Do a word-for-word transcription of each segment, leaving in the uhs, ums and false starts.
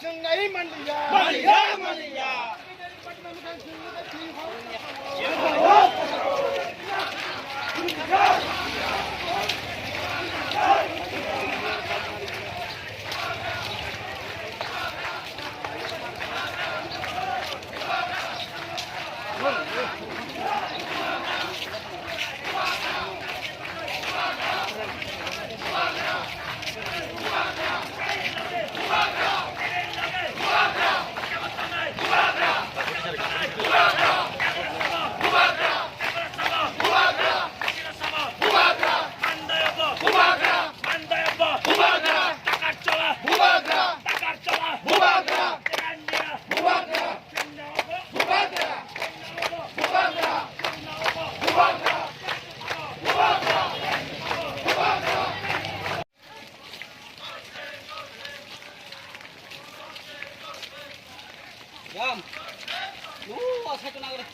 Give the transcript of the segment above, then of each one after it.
Nang nai manliya. Manliya, manliya. Jam. Lu, asai kena gede.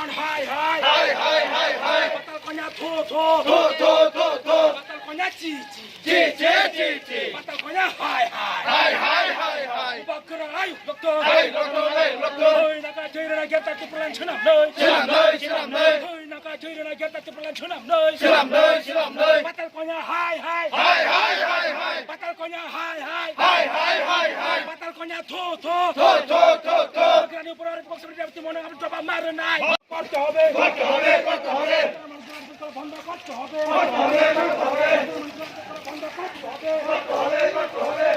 Hai, hai, hai, hai. Patal kanya tho, tho. Tho, tho, tho, tho. Patal kanya chi, chi. Chi, chi, chi, chi. Patal kanya hai, hai. Hai, hai, hai, hai. Bakra ayu, doktor. Hai, doktor, hai, doktor. Hoi, naka joi rana gyata tu pelan chunam noi. Chunam noi, chunam noi. Hoi, naka joi rana gyata tu pelan chunam noi. Chunam noi, chunam noi. Patal kanya hai, hai. Hai, hai, hai, hai. Patal kanya hai, hai. Hai, hai, hai, hai. Patal kanya tho, tho. Tho, tho, tho, tho. Bakrani upor arek box rida tu mono abdi doba mar nai. করতে হবে, করতে হবে, করতে হবে। বন্ধ করতে হবে। করতে হবে, করতে হবে। বন্ধ করতে হবে। করতে হবে, করতে হবে।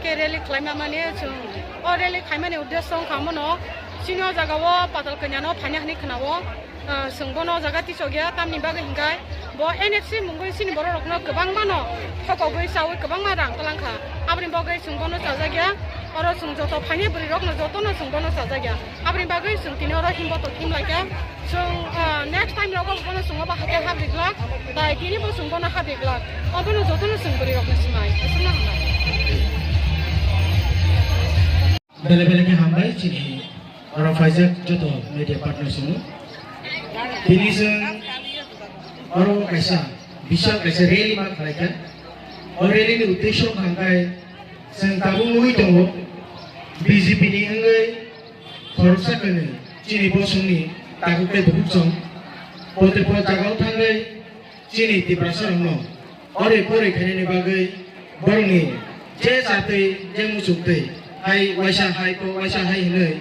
Khe rally khlaima mani chwng o rally khaimani uddesyo wngkha omono chini o jaga o Patal Kanya no phaina hwnwi khna o. Ah, chwng bono o jaga tisok ya, tamni bagwi hinkhe bo N F C mungwi chini borok rokno kwbangma no thokogwi chawi kwbangma rang twlang kha. Aboni bagwi chwng bono chajak ya, oro chwng joto phainai bwrwi rokno jotono chwng bono chajak ya. Aboni bagwi chwng tini oro himbotok him lai kha. Chwng, ah, next time rogo bono chwng obo hai khe hap ri glak, tai tini bo chwng bono hap ri glak. Obono jotono chwng bwrwi rokno swmai, aswkno hambai. Bele bele khe hambai chini oro phaijak joto media partners no. Tini chwng oro kaisa bishal kaisa rally ma khlai kha. O rally ni uddesyo wngkha hwnkhe chwng tabuk nugwi tongo B J P ni wngwi khoroksa kwnwi chini bosongni takhuk tei bukhuk chwng pote po jagao thangwi chini Tiprasa rokno ore pore khainani bagwi borokni je chatwi je muchuk twi hai waisa hai po waisa hai hwnwi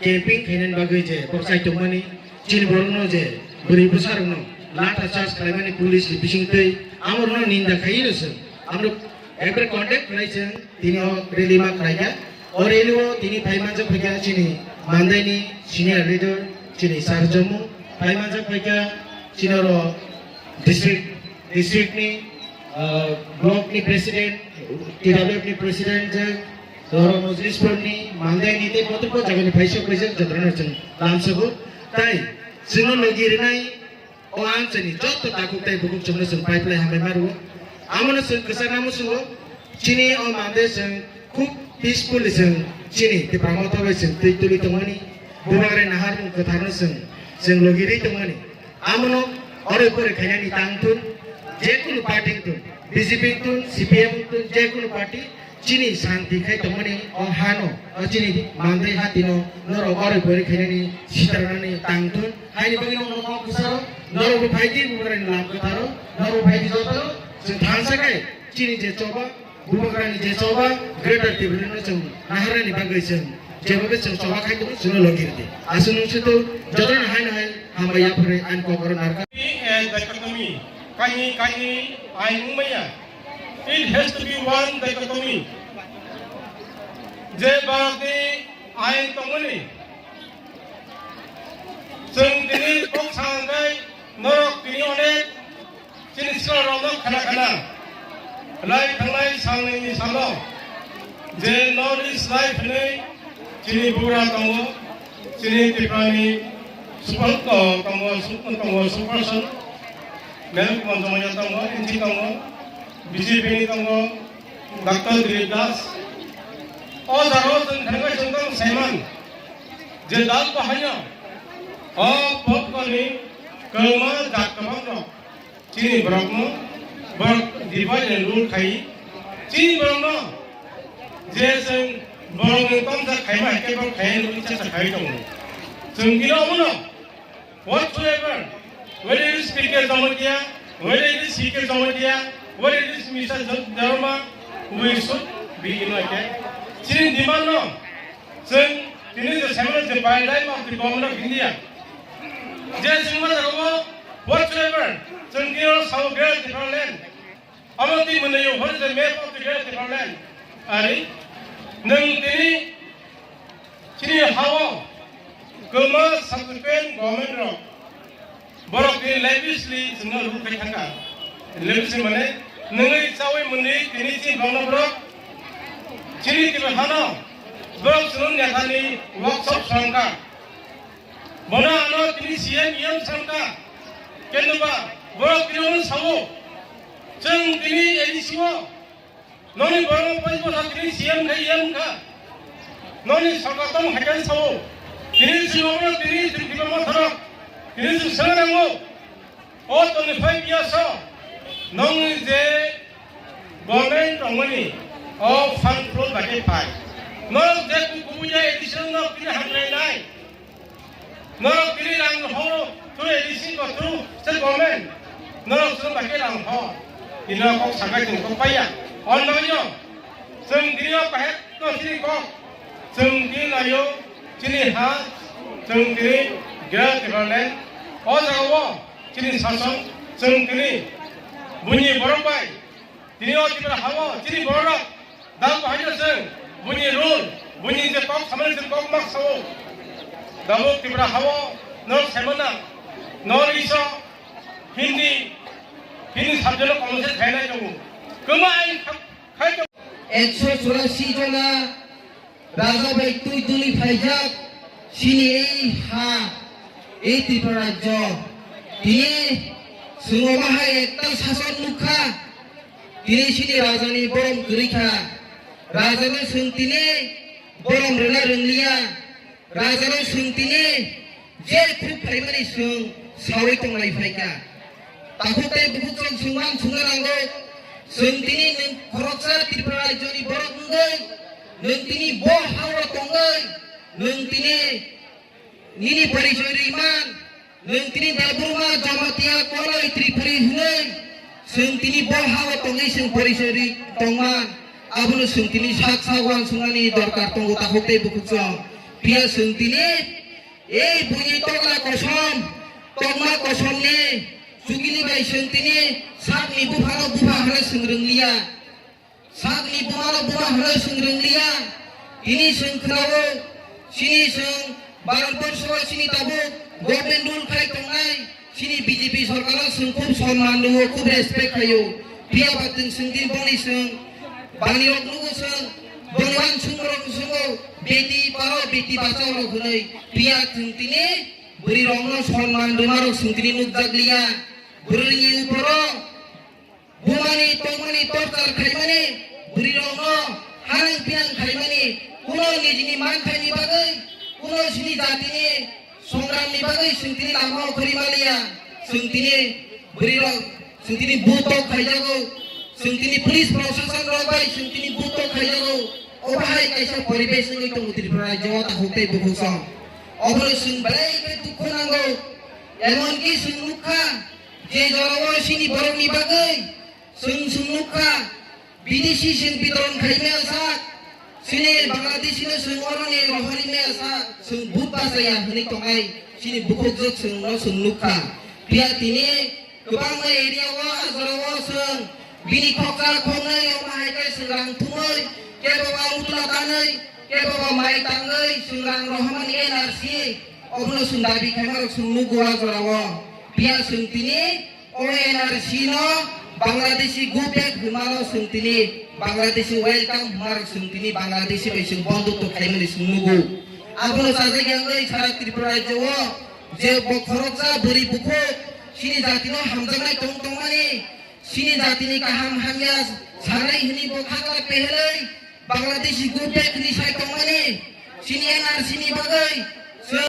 camping khainani bagwi je borok chai tongmani chini borokno je bwrwi bwsa rokno latha charge khlaimani police ni bisingtwi amorokno ninda khaiwi rwswk amrok ekre contact khlai chwng. Tini o rally ma khlai kha. O rally o tini phai manjak phai kha chini Mandai ni senior leader chini Sir Jammu. Phai manjak phai kha chini oro district, district ni, ah, block ni president, T W F ni president je, oro Mojlis Pur ni, Mandai ni tei kotor kotor jaga ni phai sok phai jak jotono chwng lamsogo. Tai chwngno logi rinai O ang chini joto takhuk tei bukhuk chwngno chwng pai phlai hambai ma rwo. Amono chwng kwchak namo chwngo. Chini o mande chwng khub peacefully chwng chini Tipra Motha bai chwng twi tuli tongmani. Bubagra naharmung kwtharno chwng, chwng logi rwi tongmani. Amono ore pore khainani tang thun, je kunu party wng thun, B J P wng thun, C P M wng thun, je kunu party, chini santi khai tongmani o hano, o chini mandai hatino norok ore pore khainani sitarnani tang thun. Haini bagwi norok o kwcharo, norok bo phai di Bubagrani lam kwtharo, norok bo phai di joto chwng thansa khai chini je choba, Bubagrani je choba, Greater Tipraland no chwng naharnani bagwi chwng jebobe chwng choba khai tongo chwngno logi rwdi. Aswk nung sito jotono haino hai hambai yaphre ani kokoro narwkha. Kaini, kaini ain wngmaya. It has to be one dichotomy. Je Bharatni ain tongmani, chwng tini kok sangai norok tini onek chini sikla rokno khana khana lai thanglai sangnini salo je North East Life hinwi chini bugra tongo, chini Tiprani super tongo, super tongo, super son. Mel Kumar Jamania tongo, N G tongo, B J P ni tongo, Doctor Dilip Das. O jagao chwng thangwi chwng tong saiman je dal bahaino o pokoni kwma jat kwbang rok chini borokno borok divide and rule khai chini borokno je chwng borokni tongsa khaima hai khe borok khai nukni chesta khai tongo. Chwng bini omono Whatsoever, whether it is P K Jamatia, whether it is C K Jamatia, whether it is Mister Dharma, we should be united. Chini demand no, chwng tini je seminar je paidai ma the government of India. Je chwng ma jaga whatsoever, chwng kino sao Greater Tipraland. Abo twi mwnwi hor the map of the Greater Tipraland. Ari, nwng tini chini hao kwma subsequent government rok borok tini lavishly chwngno rule khai thangkha. Lavishly mane nwngwi chawi mwnwi tini chini bangno borok chini tini hano borok chwngno nethani workshop swrangkha. Bono ano tini C M E M sangkha. Kendoba, borok tini ono sao. Chwng tini A D C o. Noni borok pai bosa tini C M kha, E M kha. Noni sarkar tong haikhe sao. Tini chwng ono tini chwng tini mo thorok. Tini chwng sanganango. O twenty-five years o nongni je government tongmani o fund flow bai khe phai. Norok je kubui ya additional norok tini hamkrai nai. Norok tini rang ho through A D C ko through state government. Norok chwng bai khe rang ho. Tini kok sakai chwng kok paiya. On bagwi no chwng tini o bahai no tini kok. Chwng tini naio chini ha, chwng tini Greater Tipraland. O jaga o chini sason, chwng tini buini borok bai, tini o Tripura hao chini borok Dam bahai no chwng, buini rule, buini je kok samani chwng kok mak sao. Damo Tripura hao, nor semana, nor iso, Hindi, Hindi subject no kongse khainai tongo. Kwma ain kha-, khai tongo. Ekso churasi jona raja bai twi duli phaijak sini ei ha, ei Tripura rajyo. Tini chwng omo hai ektal sason nukha. Tini sini rajani borom kwrwi kha. Rajano chwng tini borom rwna rwngliya. Rajano chwng tini je khuk phaimani chwng sawi tonglai phaikha. Takhuk tei bukhuk chwng chwngman chwngna nango. Chwng tini nwng khoroksa Tripura rajyoni borok wngwi, nwng tini bo hao tongwi, nwng tini nini porichoi rwman, nwng tini Debbarma Jamatia Koloi Tripuri hwnwi, chwng tini bo hao tongwi chwng porichoi rwi tongman, abono chwng tini sak sak uansuknani dorkar tongo takhuk tei bukhuk chwng. Phiya chwng tini ei buini tokla kosom, tokma kosomni chukini bai chwng tini sakni buphano bupha hwnwi chwng rwngliya. Sakni bumano buma hwnwi chwng rwngliya. Tini chwng khwnao, chini chwng Bharat borsho chini tabuk government rule khai tongnai, chini B J P sorkar no chwng khub sonman rwo, khub respect khaio. Phiya ba chwng chwng din boni chwng bani rok nugo chwng, boni wan chwng rok chwng beti paro beti bachao rok hwnwi. Phiya chwng tini bwrwi rok no sonman rwma rok chwng tini nukjak liya. Bwrwi ni uporo Bumani tongmani torchar khaimani, bwrwirokno hanang pinang khaimani, kuno nijini manthaini bagwi, kuno sini jatini songramni bagwi chwng tini lama okhorwi maliya, chwng tini bwrwirok, chwng tini butok khaijago, chwng tini police proshasonrok bai chwng tini butok khaijago, obo hai kaisa poribesh wngwi tongo Tripura rajyo o takhuk tei bukhuk song. Obono chwng belai khe dukhu nango, emonki chwng nukha, je jorao chini borokni bagwi, Chwng chwng nukha, bidesi chwng bitoron khaimaya sa, chini Bangladeshi no chwng oroni rohormaya sa, chwng but bachaya hwnwi tongnai, chini bukhukjwk chwng no chwng nukha. Phiya tini kwbangma area o, a jora o chwng bini khoksa khoknwi omo hai khe chwng rang thumwi, kebo ba utla tanwi, kebo ba mai tangwi chwng rang rohormani N R C, obono chwng dabi khaimarok chwng nukgo a jora o. Phiya chwng tini O N R C no Bangladeshi go back hwnmano chwng tini, Bangladeshi welcome hwnmarok chwng tini, Bangladeshi bai chwng bondhutto khaimani chwng nugo. Abono chajak yangwi sara Tripura rajyo o je bo khoroksa bwrwi bukhuk chini jatino hamjaknai tong tongmani, chini jatini kaham hamya sanai hwnwi bo khakla pehelwi Bangladeshi go back hwnwi sai tongmani, chini N R C ni bagwi